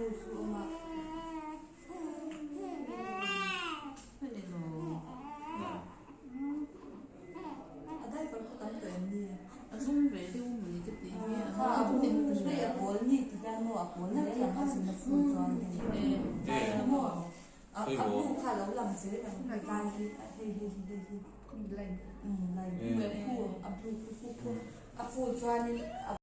Blue chu awm a. A diaper pawh tam tawh em ni? A zum ve deuh mai ka tih hi a Kha a blue hei a pawl ni ti hian maw a pawl zel ang a zun a full chuan hei. Maw a blue kha a lo lang zel ang hei lai hi hei hei hi hei hi. Line khu a blue khu khu khu a full chuanin a.